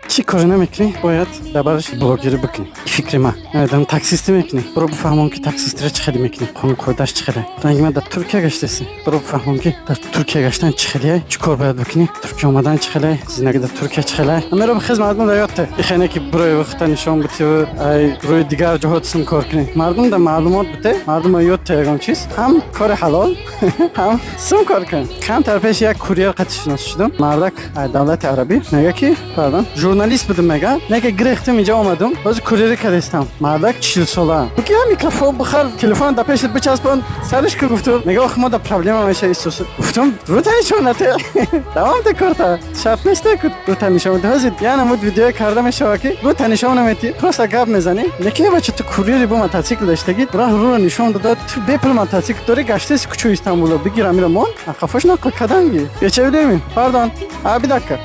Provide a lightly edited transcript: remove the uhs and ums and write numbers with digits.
Чӣ коре намекунӣ, бояд дар бараш блогерӣ бикунӣ. Фикри ман, намедонам, таксистӣ мекунӣ, биро бифаҳмон, ки таксистира чӣ хеле мекунӣ, қонун қоидааш чӣ хеле. Ранги ман дар Туркия гаштаси, биро бифаҳмон, ки дар Туркия гаштан чӣ хеле, чӣ кор бояд бикунӣ, Туркия омадан чӣ хеле, зиндагӣ дар Туркия чӣ хеле. Амеро бихез, мардум дар ёдте ихене, ки бирои вақта нишон битиву ай рӯи дигар ҷоҳо тисм кор кунӣ. Мардум дар маълумот бите, мардум ёд те, ягон чиз, ҳам кори ҳалол, ҳам сум кор кун. Камтар пеш як курьер қати шинос шудам. Мардак ай давлати арабӣ. Мега, ки пардон, журналист будам, мега, нега гирехтам, инҷа омадам, ҳозир курьерӣ кардастам. Мардак 40 сола. Буки я микрофон бихар, телефон да пешат бичаспон, сариш ку, гуфтум. Мега, ох, мо да проблема меша истос. Гуфтум, рута нишон нате, тамом те корта шарт неста, ку рута нишон. Ҳозир я намуд видео карда мешава, ки рута нишон намети, просто гап мезанӣ. Лекин бача, ту курьери, бо мотоцикл доштагӣ, раҳ руро нишон дада, ту бепул мотоцикл дори, гаштаси кучо Истанбула, бигир, амира мон, қафош нақл каданги. Geçebilir miyim? Pardon. Abi, bir dakika.